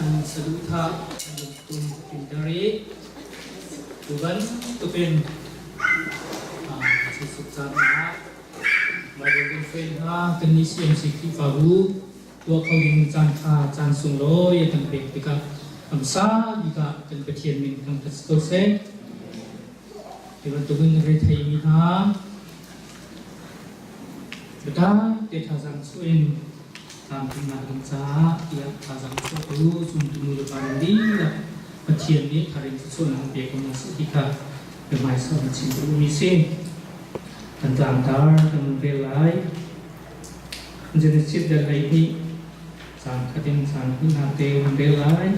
Kan saduhthah kan lungtum tlinter i tu bantukin sisuk caan ah Bible kan hruai hna. Kannih CMC Khrihfabu tuah kho ding caan ṭha caan sunglawi a kan pek tikah hmasa bik ah kan Pathian min thangṭhat si ko seh. Hi bantukin retheimi hna biatak te thazaang chuah in tlamtlinnak ding caah tiah thazaang chuahtu zumtu nu le pa nan dihlak Pathian nih thar in thluachuahnak an pek ko hna seh ti kha biahmaisawh na chim duhmi si. Kan tlangtar kan hun rel lai. Genesis dal 12 caan khat in caan hnihnak te hun rel lai.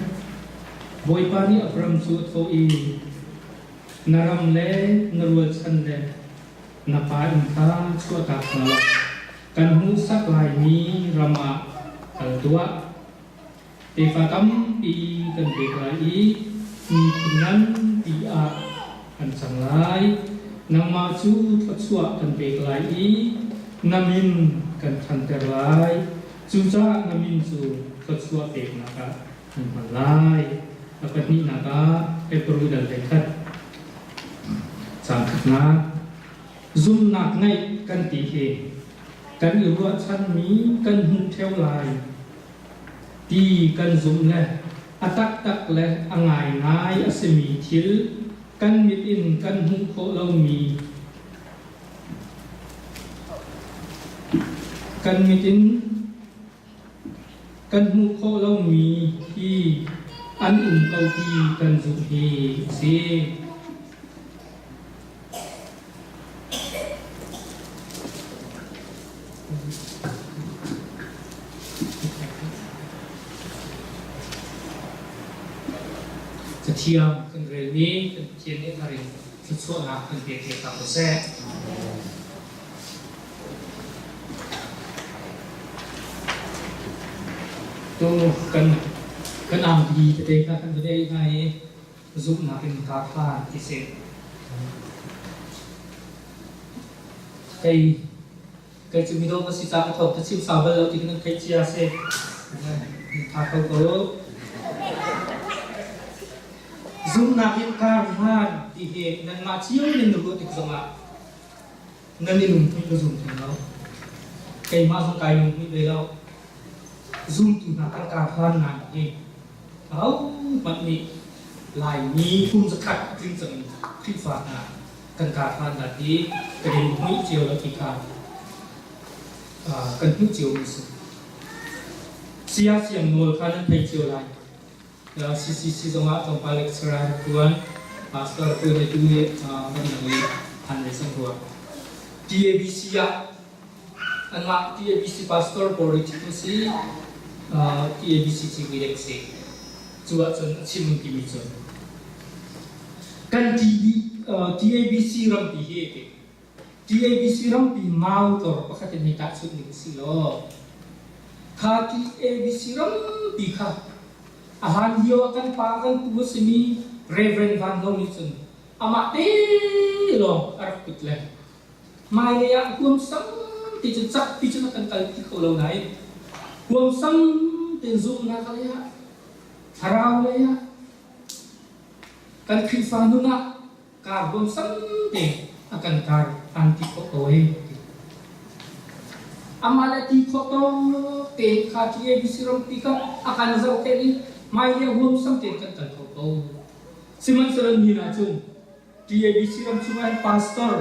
Bawipa nih Abram cu a thawh i na ram le na rualchan le na pa inn kha chuahtak hna law kan hmuhsak laimi ram ah kal tuah. Tefa tampi kan pek lai i miphun nganpi ah kan cang lai. Nangmah cu thluachuah kan pek lai i na min kan ṭhanter lai. Cucaah na min cu thluachuah peknak ah an hman lai. A pahnihnak ah Hebru dal 11 caang khatnak zumhnak ngeih kan ti hi kan i ruahchanmi kan hmuh ṭheo lai ti kan zumh le a taktak le a ngaingai a simi thil kan mit in kan hmuh khawh lomi kan mit in Kan hmuh khawh lomi hi an um ko ti kan zumh hi a si. Cathiang kan relmi kan Pathian nih thar in thluachuahnak kan pek ve hna ko seh. Tu kan kan angki tete kha kan va dei hna i zumhnak in kaa hlan ti si. Kei kei cu midawh ka si caah ka thawk ka chim sau bal lo ti kan theih cia si. Tha kho ko. Zumhnak in kar hlan ti hi nanmah cio nan ruah tik zongah Nan i lunghmuih ka zum theng lo. Keimah zong kai lunghmuih ve lo. Zumtu hna kan kar hlan ngai hi ahohmanh nih Laimi kum zakhat tling cang Khrihfa hna kan kar hlan dan hi kan i lunghmuih cio lo ti kha kan hmuh cio mi si. Saya Siang Nawl kha nan thei cio lai. CCC zongah tlawmpal lecturer a ṭuan. Pastor tuan i tu nih ramdang i phan ve cang rua. TABC ah anmah TABC pastor pawl ri cu si TABC civui dek si. Cu ahcun a chim timi cu kan TB, TABC rampi hi ti TABC rampi mau tor pakhat in hei tahchunh ning si law kha TABC rampi kha a hlan lio ah kan pa kan pu a simi Reverend Van Lo nih cun amah te lawng a rak put le hmailei ah huamsam ti cun cak ti cun a kan kalpi kho lo nain huamsam tein zumhnak lei ah thlarau lei ah kan Khrihfa nun ah Kar huamsam te a kan kar an ti khawh ko hei. Amah le ti khawh tawk tein kha TABC rampi kha a kan zohkhenh i hmailei huamsam tein kan kal kho ko. Sihmanhsehlaw nihin ahcun TABC ram chungah hin pastor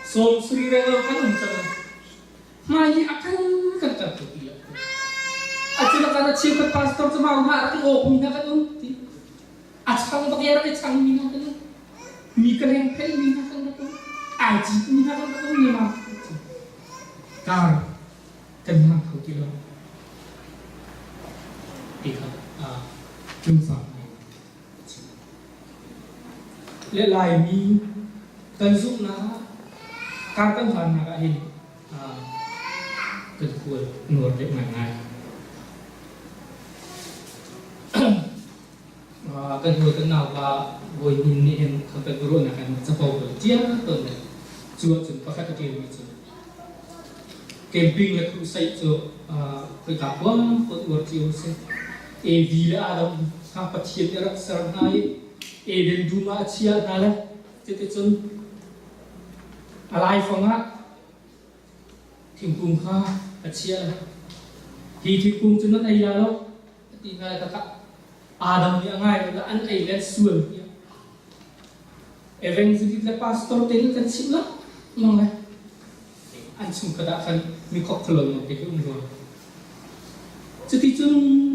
70 renglo kan um cang. Hmai i a kal kan kal kho ti lo. A cu a cheukhat pastor cu mau hna rak i awk mi hna kan um ti. A chang bak i rak i chang mi hna kan um. Mi ka leng phel mi hna kan rak um. Ai cit mi hna kan rak um ne ma. Kar kan hmang kho ti lo. Ti kha lungfak ngai Le Laimi kan zumhnak kar kan hlannak ah hin kan kual nuar deuh ngaingai. Kan hawi kan naupa Bawi Hnin nih hin kan ruahnak in capo kan ṭial tawn le cu ahcun pakhat a ṭialmi cu camping le crusade cu khoika kuang kuan uar cio a si. Evi le Adam kha Pathian nih a rak ser hna i Eden dum ah a chiah hna le cuticun a laifang ah thingkung kha a chiah. Hi thingkung cu nan ei lai lo a ti hna le kha Adam nih a ngai lo an ei le sual tiah Evangelist le pastor te nih kan chimh lengmang le an chungkhat ah khan mi khokkholo nawn te khi um rua. Cuticun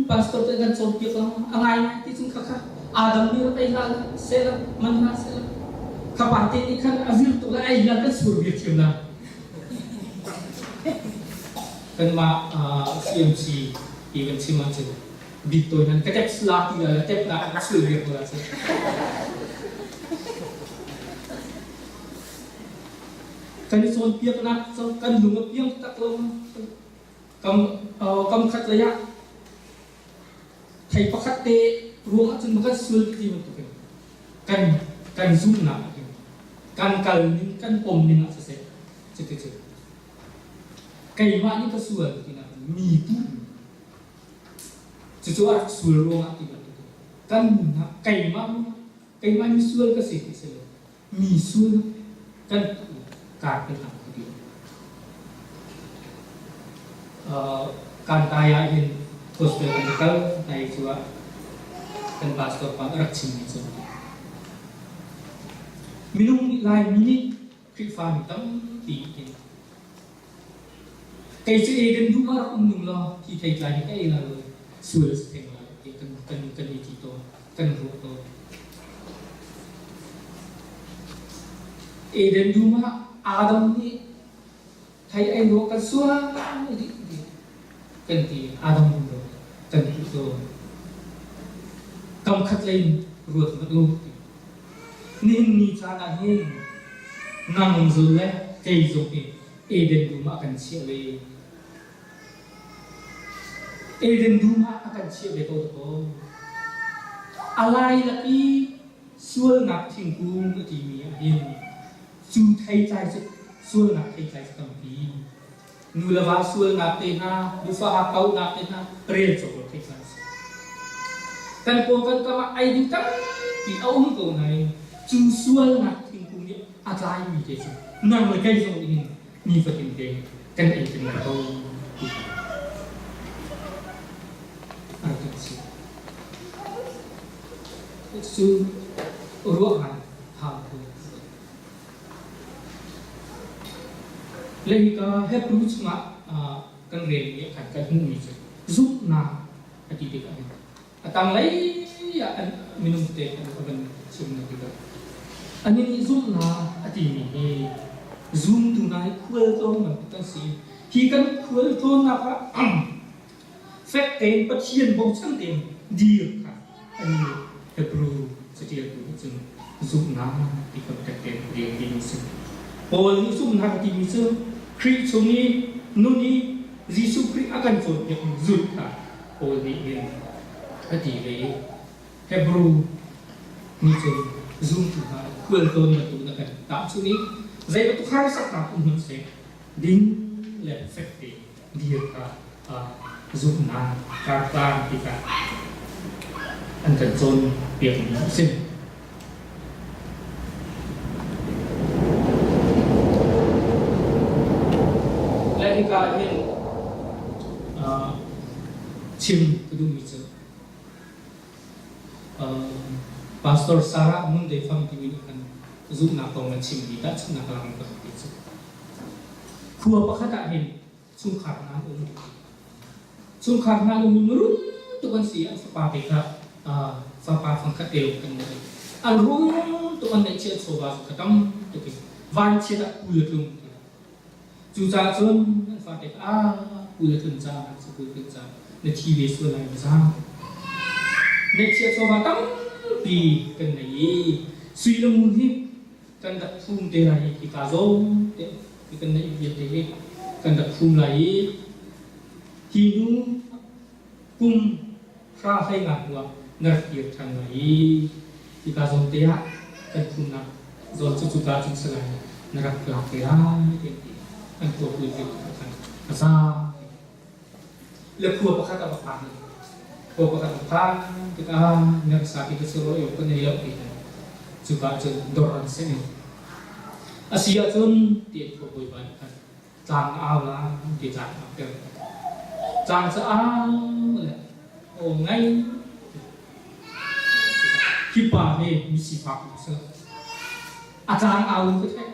pastor te kan cawnpiak lang a ngai ngai ti cun khakha Adam nih rak ei hlah sehla man hlah sehla kha pa te nih khan a vir tuk le ei hlah kan sur vir thiam la. Kanmah CMC ti kan chim ahcun bit tawi nan ka text la ti la tep na sul vir ko la cun. Kan i cawnpiaknak cu kan lung a piang tak lo. Kam kam khat lei ah thei pakhat te ruang ahcun kan sual ti bantukin kan kan zumhnak ah hin kan kal ning kan pom ning ah siseh cuticun keimah nih ka sual tinak mi puh cucu a rak sual ruangah ti bantukin kan nunnak keimah keimah mi sual ka si ti si lo mi sual kan kar kan hlang ti kan tai ah hin gospel kan kal tai cu ah kan pastor pa rak chim mi cu minung nih lai mi nih Khrihfa mi tampi in kei cu Eden dum ah rak um ning law hi theitlai hi ka ei la lo sual si theng lai ti kan kan kan i ti tawn kan ruah tawn Eden dum ah Adam nih thei ei ruah kan sual dih kan ti Adam dum lo kan ti tawn kam khat lei in ruat hmanh u Nihin ni caan ah hin nang zul le kei zong hi Eden dum ah kan chiah ve. Eden dum ah a kan chiah ve ko dakaw. A lailak i sualnak thingkung a timi ah hin cu theitlai cu sualnak theitlai cu tampi. Nu le va sualnak te hna, nufa hakkauhnak te hna rel cawk lo theitlai a si. Kan paw kan kam ah ei ding tampi a um ko nain cu sualnak thingkung nih a tlaimi te cu nang le kei zong nih hin nifatin te kan ei peng lai ko ti kha a rak kan si. Cu ruah ngai hau ko. Le hika Hebrew chungah kan relmi ah khan kan hmuhmi cu zumhnak a ti tikah hin a tanglei ah an minung te an van chimnak tikah anih nih zumhnak a timi hi zumtu hna hi khualtlawn bantuk kan si. Hi kan khualtlawnnak ah fek tein Pathian bochan tein dir kha anih nih Hebrew catialtu nih cun zumhnak ti contact tein rel ding a si. Paul nih zumhnak a timi cu Khrih chung i nun i Jesuh Khrih a kan cawnpiakmi zulh kha Paul nih hin a ti ve i Hebrew nih cun zumtu hna khualtlawn bantuk na kan tahchunh i zei bantuk harsatnak um hmanh seh ding le fek tein dir kha zumhnak kartlang tikah an kan cawnpiakmi a si. Le hika hin chim ka duhmi cu Pastor Sarah Ngun Dei Fam timi nih khan zumhnak kong an chimmi tahchunhnak lang ka ti cu. Khua pakhat ah hin chungkhar hna an um. Chungkhar hna an um i mirum tuk an si. An fapa te kha fapa fangkhat te lawng kan nei. An rum tuk an neihchiah chawva cu kha tam tuk i vanchiat ah kul a tlung. Cucaah cun an fate kha ah kul a tlun caah kul tlun caah na thi ve sual lai maw zang. Neihchiah chawva tampi kan nei i sui le ngun hi kan rak phum te lai i hika zawn te hi kan neih vialte hi kan rak phum lai i hi hnu kum hra hlei nga hnu ah na rak kir ṭhan lai i hika zawn te ah kan phumnak zawn cu cuka cun si lai na rak lak te lai ti an khua pui te khan a za le khua pakhat a va phan. Khua pakhat a phan tikah ngersa ti ka si rua i ka nei lo ti hna. Cuka cun dor an si. A si ahcun ti an khua bawipa nih khan tlang na au lai ti tlang a ter. Tlang cu au le aw ngai. Hi pa hi mi sifak a si. A tlang au ka theih.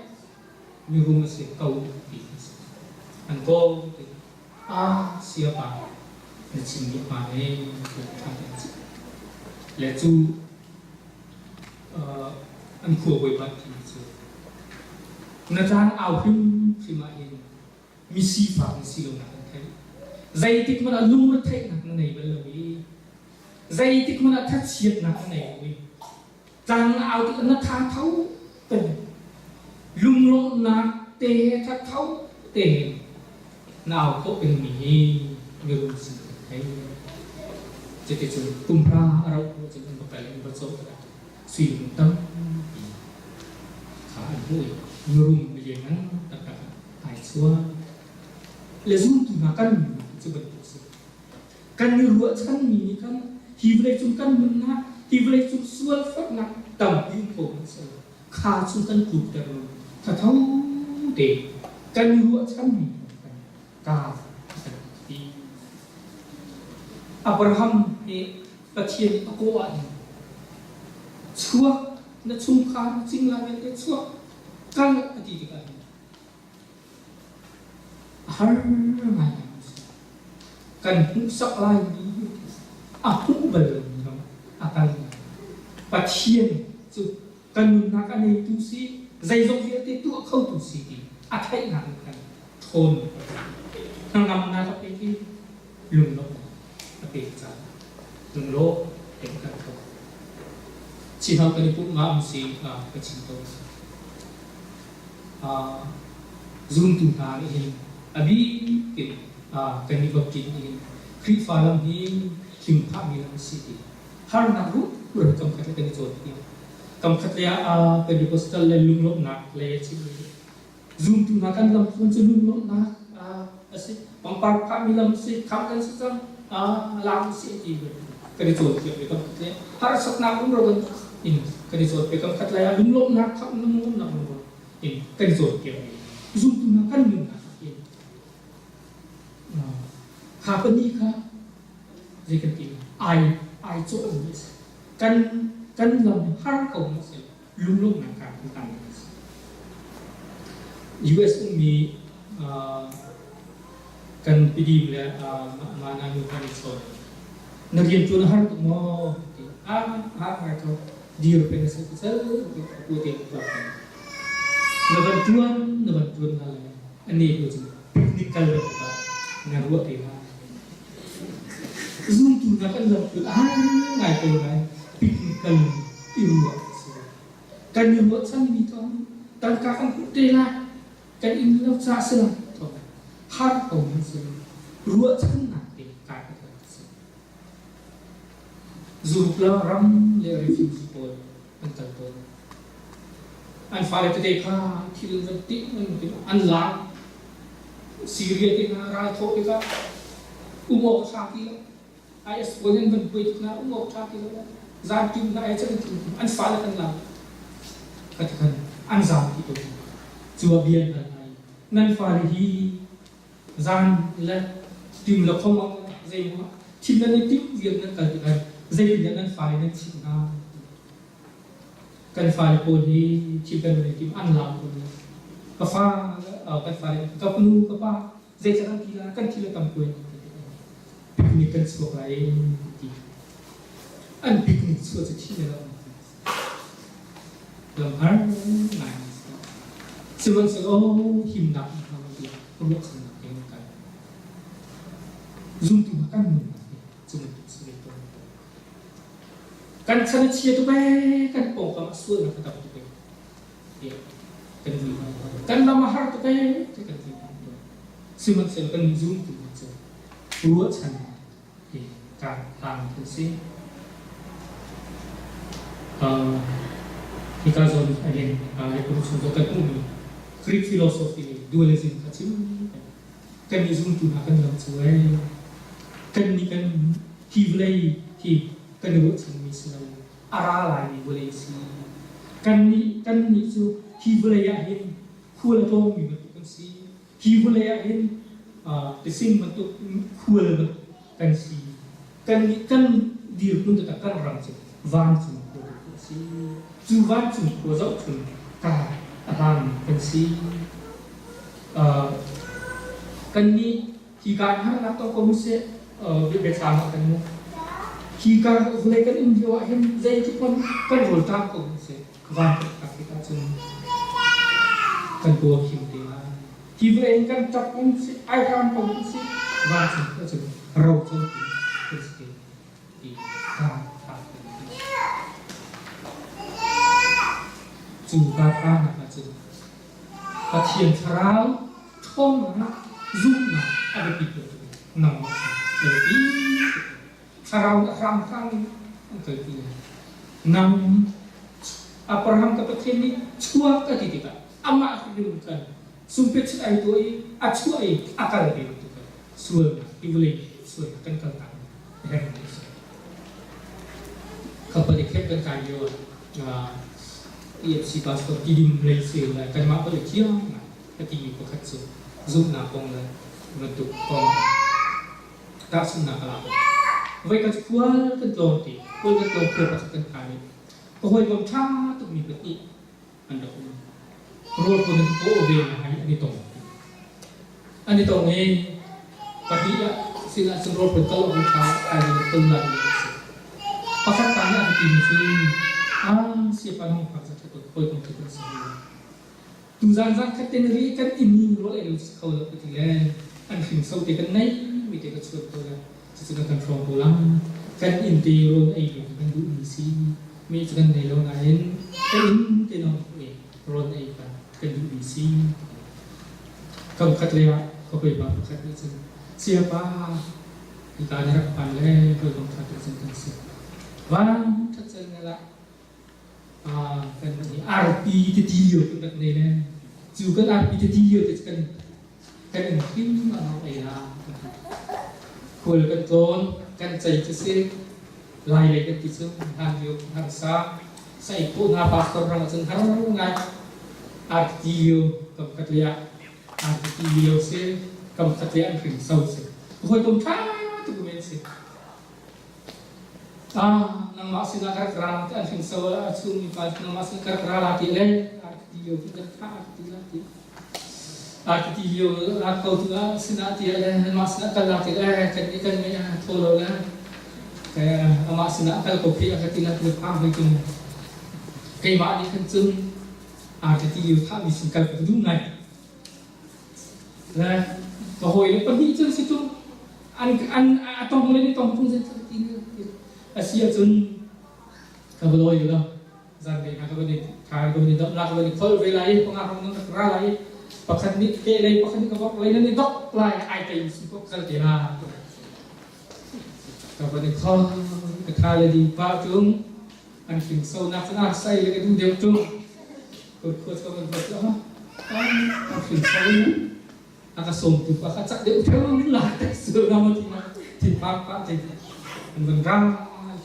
Mirum a si ko ti a si. An kawl ti a siapa na chimmi hmaan he ṭha tein chim. Le cu an khua bawipa timi cu na caan au hrimhrim ahhin mi sifak na si lonak an theih. Zeitik hmanh ah lungretheihnak na nei bal lo i zeitik hmanh ah thachiatnak na nei lo i tlang na au tikah na tha tho peng. Lunglawmhnak te he thatho tein na au khawh pengmi hi mirum sin kan thei. Cuticun kum hra a rauh hnu cun an va kal i an va cawh tikah suilung tampi kha an hmuh i mirum milian taktak ah ai chuah. Le zumtu hna kan nunnak cu bantuk si. Kan i ruahchanmi nih khan hi vawleicung kan nunnak, hi vawleicung sualforhnak tampi um ko hmanhsehlaw kha cu kan tlukter lo. Thatho te kan i ruahchanmi kan ka kan ti. Abraham hi Pathian nih a kawh ahhin chuak na chungkhar na cingla vialte chuak kal a ti tikah hin A har ngaingai a si. Kan hmuhsak laimi a hmuh bal lomi ram a kalmi Pathian cu kan nunnak a neitu si, zeizong vialte tuah khotu si ti a theihnak in khan ṭhawn hnangamnak a pek i lunglawmhnak a pek caah lunglawm tein kan kho. Chihau kan i pumh nga um si ka chim ko. Zumtu hna nih hin a bik in kan i bapṭin nih hin Khrihfa lam hi hlimphahmi lam a si ti harnak ruh kam khat le kan i cawnpiak. Kam khat le ah Pentecostal le lunglawmhnak le chimmi zumtu hna kan lam tluan cu lunglawmhnak a si. Pangpar phahmi lam a si, kham kan si cang, lam a si ti kan i cawnpiak ve kam khat le harsatnak um ro in kan i cawnpiak kam khat lai ah lunglawmhnak kha lunglawmhnak lungrual in kan i cawnpiak ve. Zumtu hna kan nunnak ah hin kha pahnih kha zei kan ti ai ai cawh mi a si. Kan kan lam har ko ma si lunglawmhnak kha kan tam mi a si. US ummi kan pidim le mana nu kan i chawn. Na rian ṭuan a har tuk maw? Ti a har ngai ko. Dir peng a si cal ku te ka na van ṭuan na van ṭuan na le ani ko cu picnic kal bantuk ah na ruah te lai. Zumtu na kan lam a har ngai ko lai picnic kal i ruah a si. Kan i ruahchanmi thawng tangka kan hmuh te lai kan inn lo ca si lai thawng har ko man si ruahchannak te kai ka si. Zuruk la ram le refugee pawl an kal tawn. An fale tete kha thil van tih an lak Syria te hna ral thawh tikah um awk a ṭha ti lo. IS pawl nih an van buai tuk hna um awk ṭha ti lo. Zantim hna ai can an fale kan lak. Kha ti khan an zaam ti ko. Cu ah bia an hal hna i nan fale hi zan le tim le khom ah zeimaw thil nan i timh vial nan kal tikah zeitindah nan fale nan chimh hna? Kan fale pawl hi thil kan i tim an lam ko. Ka fa kan fale ka nu ka pa zeicah kan ti la kan thil a tam kuai picnic kan chuak lai ti an picnic chuah cu thi le lo lam har ngai sihmanhsehlaw himnak tiah ruahchannak he kan zumtu hna kan nunnak hi cu bantuk si ve tawn. Kan chan a chia tuk ee, kan pawngkam a sualnak a tam tuk ee tiah kan vui hna. Kan lam a har tuk ee tiah kan vui hna. Sihmanhsehlaw kan zumtu hna cu ruahchannak he kan hlan kan si. Hika zawn ahhin Lekum chung kan hmuhmi Greek philosophy nih dualism kha chim. Kan i zumtu hna kan lam cu ee. Kan nih kan hi. vawlei hi kan i ruahchanmi si lo, a ra laimi vawlei si. Kannih cu hi vawlei ah hin khual a tlawngmi bantuk kan si. Hi vawlei ah hin tising bantuk khual bantuk kan si. Kannih kan dirhmun taktak kan ram cu vancung khua bantuk a si. Cu vancung khua zohchun ka a hlangmi kan si. Kannih hi ka in harnak tong ko seh biathlam ah kan mu. Hi ka vawlei kan um lio ah hin zeitik hmanh kan rawlṭam ko seh van kan phak tikah cun kan paw a khim te lai. Hi vawlei in kan ṭap um si, ai hram ko um si, vancung khua cun ro cotu kan si te ti ka tha kan ti. Cu ka tha nak ah cun Pathian thlarau ṭhawnnak zumhnak a biapi bantuk in nangmah kha na biapi tuk. Thlarau nih hramhram in an kalpi lai. Nang Abraham ka Pathian nih chuak a ti tikah amah hrim khan sumpit ai tuah i a chuah i a kal ve bantuk khan sualnak hi vawlei sualnak kan kaltak a herhmi a si. Company khep kan kai lio ah EFC pastor tidim lei se lai kanmah pali thiang ngai a timi pakhat cu zumhnak kong le bantuk kong tahchunhnak a lak. Voi kan khual kan tlawng ti, khual kan tlawng khua pakhat kan kai i ka hawikom ṭha tukmi pahnih an rak um. Rawl pun an paw ve ngai an i tong. An i tong i pahnih ah sinah cun rawl pun kal awk ṭha ai ton lai mi a si. Pakhat pa nih a ka timi cu ah siapa nang phak za ṭha tuk hawikom ṭha kan si. Tuzan zan khat te na ri kan inn rawl ei lo kho lo ka ti le an hringso te kan nei mi te ka chuat ko le cucu na kan hrawng ko la kan inn te rawl ei ve kan duh mi si mi cu kan nei lo nain ka inn te no e rawl ei ka kan duh mi si kam khat le ah ka hoi pa pakhat nih cun siapa hika na rak phan le hoi kam khat cun kan si van that cel na la kan arpi titi lio kan rak nei le cu kan arpi titi lio te kan kan in hrim a ngau ei la khual kan tlawn kan cei cu si lai lei kan ti cu han lio har sa sai ko na pastor rang cun har ngai arti lio kam khat lia arti lio si kam khat lia an hring so si hoi kom tha tu men si Ah, nangmah sinah ka rak ra ti an hringso a chungmi pa cu nangmah sinah ka rak ra la ti le a ti lio cu kan thah a ti la ti. A ti lio a ko tu ah sinah ti le nangmah sinah kal la ti le kan nih kan ngeih a thaw lo le amah sinah kal ko khi a ka ti la ti phang hoi tung keimah nih khan cun a ka ti lio thah mi sin kal ka duh ngai. Le ka hawi le pahnih cun si cu an an a tong le ni tong tung ti a si ahcun ka va lawi lo zan ve hna ka va ni tha ka va ni dok la ka va ni khol ve lai panga rong nan ra lai pakhat nih ke lei pakhat nih ka vok lei nan ni dok lai ai tei si ko kal te la ka va ni khol ka tha le di pa tung an hring so nak cun a sai le ka du deuh tung Kut ka van ruat ah a hrin so a ka sawmtu pa kha cak deuh theu la te su na mo ti na thin phang pa te an van ra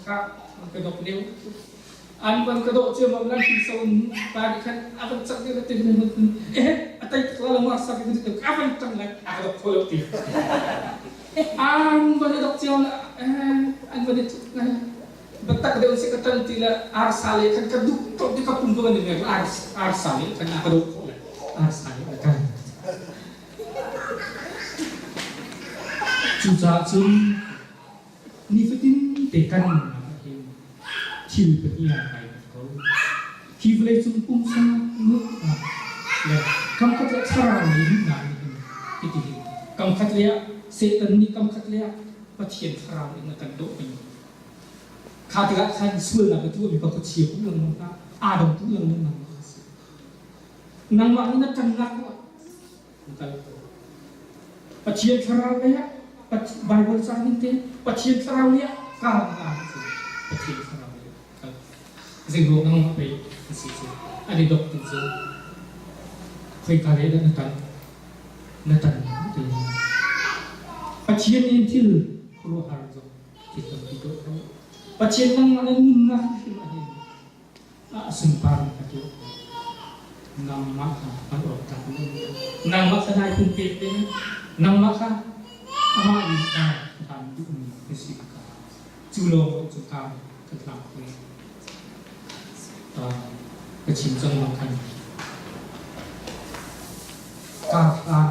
ka an ka dok deuh an van ka dawh cio mam lan hrin so pa nih khan a van cak deuh te hun eh a tai tak la ma sa ka ka van tang lai a ka dok kho lo ti an van dok cio la an van Biatak deuh si ka ṭan ti le arsa le khan ka duh tuk ti ka pum ka van i mek arsa le khan a ka dawh khawh le arsa le a kan. Cucaah cun nifatin te kan nunnak ah hin thil pahnih ah kai ko. Hi vawleicung pumsa nunnak le kamkhat le thlarau lei nunnak nih hin hitihin kamkhat lei ah Satan nih kamkhat lei ah Pathian thlarau in a kan dawh peng. Kha tikah khan sualnak na tuahmi kha khuachia puh lengmang hlah, Adam puh lengmang nangmah kha si. Nangmah nih na ṭannak tuah na kal ko. Pathian thlarau lei ah Bible ca ning te Pathian thlarau lei ah kal na cu Pathian thlarau lei ah kal. Zeiruang nangmah pei na si cu an i dok tu cu khoika lei dah na tan na tan te Pathian nih thil khuaruahhar zong thil tampi. tuah ko. Pathian nangmah na nunnak hrim ahhin a sunpar ka tuah ko. Nangmah kha hngalh awk tlak na um. Nangmah kha nai pumpek te nangmah kha amah nih kaa hlan duhmi na si ka. Cu lawng cu ka ka tlak ve. Ka chim cang bang khan kaa hlan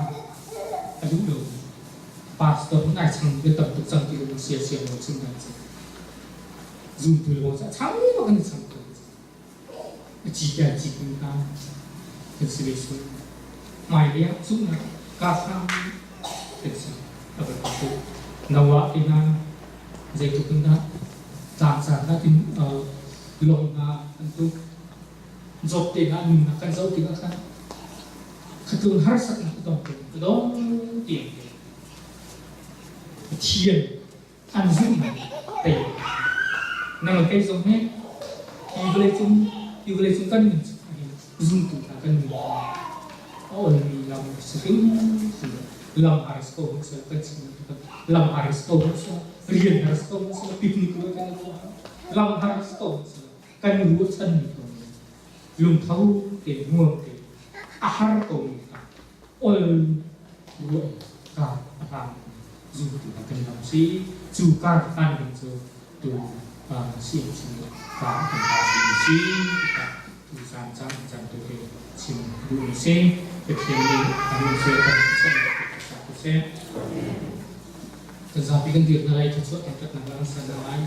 a duh lo. Pastor nai chang biatak tuk cang ti lo sia sia lo chim dan cu. Zumtu le bang chang bak an chang ko. A ci ka ci kun ka kan si ve su. Mai le cu na ka sang kan si. A ba tu. Nawa ina zeitluk in dah tlang caan ah tin lawng hna an tuk. Job te hna nunnak kan zoh tikah khan khatlun harsatnak a tong a dong tiang te Pathian an zumhnak tei nang kei zong hi hi vawleicung hi vawleicung kan nun chung ahhin zumtu hna kan nun a onmi lam si hrim lam haris ko hmanh seh kan chim lam haris ko hmanh seh rian haris ko hmanh seh picnic kan lam haris ko hmanh seh kan ruahchanmi ko lungtho te nuam te a har ko mi kha ol ruah ka a hlang zumtu hna kan lam si cu kar hlan ding cu tu CMC ka kan ta si si tu zan caan caan tu te chim duh mi si Pathian nih an se kan kan se kan zapi kan dir na lai thuchuah kan tat na lang san na lai.